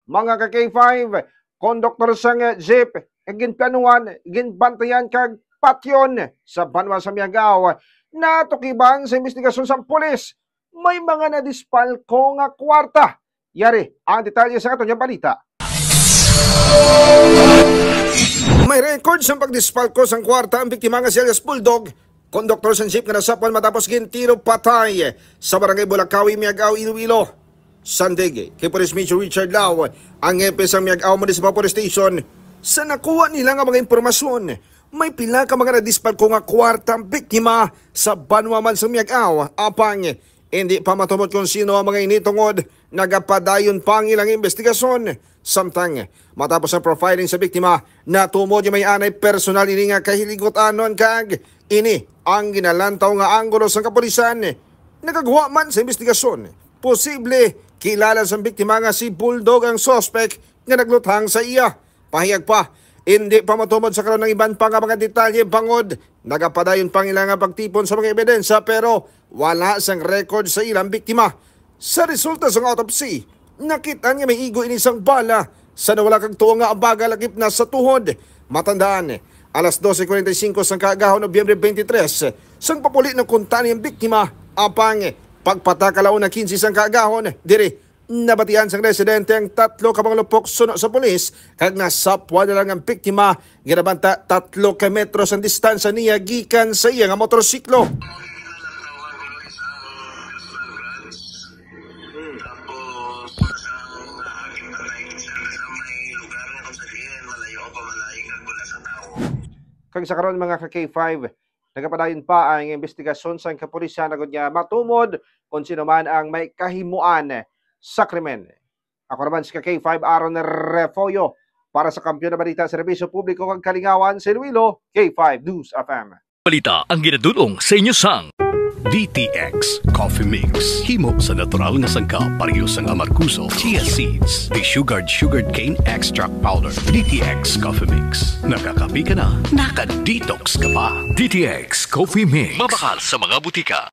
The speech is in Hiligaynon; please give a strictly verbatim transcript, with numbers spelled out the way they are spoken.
Mga ka-K five, konduktor sang jeep nga ginplanuhan, ginbantayan kag patyon sa banwa sa Miagao natukiban sa imbestigasyon sang pulis. May mga nadispalko nga kwarta. Yari ang detalye sa aton nga balita. May record sang pagdispalko sang kwarta ang biktima nga si alias Bulldog, konduktor sang jeep nga nasapwan matapos gintiro patay sa barangay Bulakawi, Miagao, Iloilo. Sandig kay Police Major Richard Lau, ang hepe sang Miagao Municipal Police Station, sa nakuha nila nga mga impormasyon, may pila ka mga nadispalko nga kwarta ang biktima sa banwa man sang Miagao, apang hindi pa matumod kon sino ang mga ini tungod nagapadayon pa ang ilang investigasyon. Samtang matapos ang profiling sa biktima, natumod nga may anay personal ini nga kahiligutan-on kag ini ang ginalantaw nga anggulo sang kapulisan. Nagagwa man sa investigasyon, posible kilala sang biktima nga si Bulldog ang suspek nga nagluthang sa iya. Pahayag pa, hindi pa matumod sa karon ang iban pa nga mga detalye bangod nagapadayon pa ang ila nga pagtipon sa mga ebidensya, pero wala sang record sa ilang biktima. Sa resulta sang autopsy, nakit-an nga may igo ini sang bala sa nawala kag tuo nga abaga lakip na sa tuhod. Matandaan, alas doce cuarenta y cinco sang kaagahon, Nobyembre twenty-three, sang papuli na kuntani ang biktima, apang pagpataka la una quince sang kaagahon, diri nabatian sang residente ang tatlo ka mga lupok suno sa pulis, kag nasapwan na lang ang biktima, ginabanta tatlo ka metros ang distansya niya gikan sa iya nga motorsiklo. Kag sa karon, mga ka-K five, nagapadayon pa ang investigasyon sang kapulisan agod nga matumod kon sino man ang may kahimuan sa krimen. Ako naman si ka-K five Aaron Refollo para sa Kampiyon na Balita, Serbisyo Publiko kag Kalingawan sa Iloilo, K five News F M. Balita ang ginadul-ong sa inyo sang D T X Coffee Mix. Himo sa natural nga sangkap, pareho sang amargoso, chia seeds, desugared sugarcane extract powder. D T X Coffee Mix. Nakakape ka na, naka-detox ka pa. D T X Coffee Mix. Mabakal sa mga butika.